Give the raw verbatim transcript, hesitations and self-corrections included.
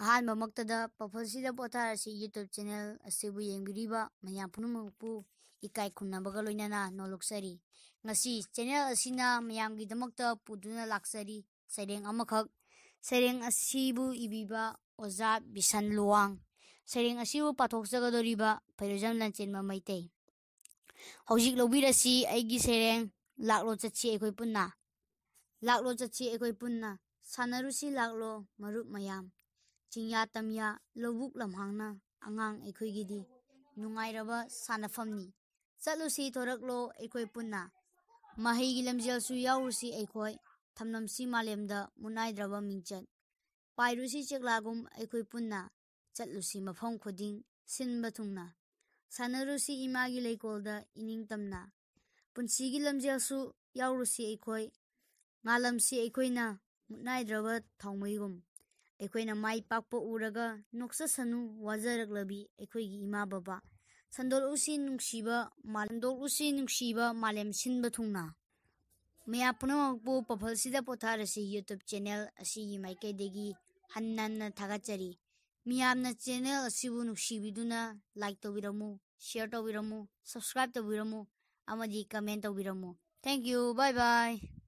ꯑꯍꯥꯟꯕꯃꯛꯇꯗ ꯄꯥꯐꯜꯁꯤꯗ ꯄꯣꯊꯥꯔꯁꯤ YouTube channel ꯑꯁꯤꯕꯨ ꯌꯦꯡꯕꯤꯔꯤꯕ ꯃꯌꯥꯝ ꯄꯨꯝꯅꯃꯛꯄꯨ ꯏꯀꯥꯏ ꯈꯨꯝꯅꯕꯒ ꯂꯣꯏꯅꯅ ꯅꯣꯂꯨꯛꯆꯔꯤ꯫ ꯉꯁꯤ channel ꯑꯁꯤꯅ ꯃꯌꯥꯝꯒꯤꯗꯃꯛꯇ ꯄꯨꯗꯨꯅ ꯂꯥꯛꯆꯔꯤ ꯁꯩꯔꯦꯡ ꯑꯃꯈꯛ꯫ ꯁꯩꯔꯦꯡ ꯑꯁꯤꯕꯨ ꯏꯕꯤꯕ ꯑꯣꯖꯥ ꯕꯤꯁꯟ ꯂꯨꯋꯥꯡ꯫ ꯁꯩꯔꯦꯡ ꯑꯁꯤꯕꯨ ꯄꯥꯊꯣꯛꯆꯒꯗꯧꯔꯤꯕ ꯐꯩꯔꯨꯖꯝ ꯂꯟꯆꯦꯟꯕ ꯃꯩꯇꯩ꯫ ꯍꯧꯖꯤꯛ ꯂꯧꯕꯤꯔꯁꯤ ꯑꯩꯒꯤ ꯁꯩꯔꯦꯡ, ꯂꯥꯛꯂꯣ ꯆꯠꯁꯤ ꯑꯩꯈꯣꯏ ꯄꯨꯟꯅ꯫ ꯂꯥꯛꯂꯣ ꯆꯠꯁꯤ ꯑꯩꯈꯣꯏ ꯄꯨꯟꯅ, ꯁꯥꯟꯅꯔꯨꯁꯤ ꯂꯥꯛꯂꯣ ꯃꯔꯨꯞ ꯃꯌꯥꯝ꯫ ꯆꯤꯡꯌꯥ ꯇꯝꯌꯥ ꯂꯧꯕꯨꯛ ꯂꯝꯍꯥꯡꯅ ꯑꯉꯥꯡ ꯑꯩꯈꯣꯏꯒꯤꯗꯤ ꯅꯨꯡꯉꯥꯏꯔꯕ ꯁꯥꯟꯅꯐꯝꯅꯤ꯫ ꯆꯠꯂꯨꯁꯤ ꯊꯣꯔꯛꯂꯣ ꯑꯩꯈꯣꯏ ꯄꯨꯟꯅ, ꯃꯍꯩꯒꯤ ꯂꯝꯖꯦꯜꯁꯨ ꯌꯥꯎꯔꯨꯁꯤ ꯑꯩꯈꯣꯏ, ꯊꯝꯂꯝꯁꯤ ꯃꯥꯂꯦꯝꯗ ꯃꯨꯠꯅꯥꯏꯗ꯭ꯔꯕ ꯃꯤꯡꯆꯠ꯫ ꯄꯥꯏꯔꯨꯁꯤ ꯆꯦꯛꯂꯥꯒꯨꯝ ꯑꯩꯈꯣꯏ ꯄꯨꯟꯅ, ꯆꯠꯂꯨꯁꯤ ꯃꯐꯝ ꯈꯨꯗꯤꯡ ꯁꯤꯟꯕ ꯊꯨꯡꯅ꯫ ꯁꯥꯟꯅꯔꯨꯁꯤ ꯏꯃꯥꯒꯤ ꯂꯩꯀꯣꯜꯗ ꯏꯅꯤꯡ ꯇꯝꯅ꯫ ꯄꯨꯟꯁꯤꯒꯤ ꯂꯝꯖꯦꯜꯁꯨ ꯌꯥꯎꯔꯨꯁꯤ ꯑꯩꯈꯣꯏ, ꯉꯥꯂꯝꯁꯤ ꯑꯩꯈꯣꯏꯅ ꯃꯨꯠꯅꯥꯏꯗ꯭ꯔꯕ ꯊꯥꯎꯃꯩꯒꯨꯝ꯫ ꯑꯩꯈꯣꯏꯅ ꯃꯥꯏ ꯄꯥꯛꯄ ꯎꯔꯒ ꯅꯣꯛꯆꯁꯅꯨ ꯋꯥꯖꯔꯛꯂꯕꯤ ꯑꯩꯈꯣꯏꯒꯤ ꯏꯃꯥ ꯕꯕꯥ꯫ ꯁꯟꯗꯣꯛꯎꯁꯤ ꯅꯨꯡꯁꯤꯕ ꯃꯥ-, ꯁꯟꯗꯣꯛꯎꯁꯤ ꯅꯨꯡꯁꯤꯕ ꯃꯥꯂꯦꯝ ꯁꯤꯟꯕ ꯊꯨꯡꯅ꯫ ꯃꯌꯥꯝ ꯄꯨꯝꯅꯃꯛꯄꯨ ꯄꯥꯐꯜꯁꯤꯗ ꯄꯣꯊꯥꯔꯁꯤ YouTube channel ꯑꯁꯤꯒꯤ ꯃꯥꯏꯀꯩꯗꯒꯤ ꯍꯟꯅ ꯍꯟꯅ ꯊꯥꯒꯠꯆꯔꯤ꯫ ꯃꯤꯌꯥꯝꯅ channel ꯑꯁꯤꯕꯨ ꯅꯨꯡꯁꯤꯕꯤꯗꯨꯅ like ꯇꯧꯕꯤꯔꯝꯃꯨ, share ꯇꯧꯕꯤꯔꯝꯃꯨ, subscribe ꯇꯧꯕꯤꯔꯝꯃꯨ ꯑꯃꯗꯤ comment ꯇꯧꯕꯤꯔꯝꯃꯨ꯫ Thank you, bye bye꯫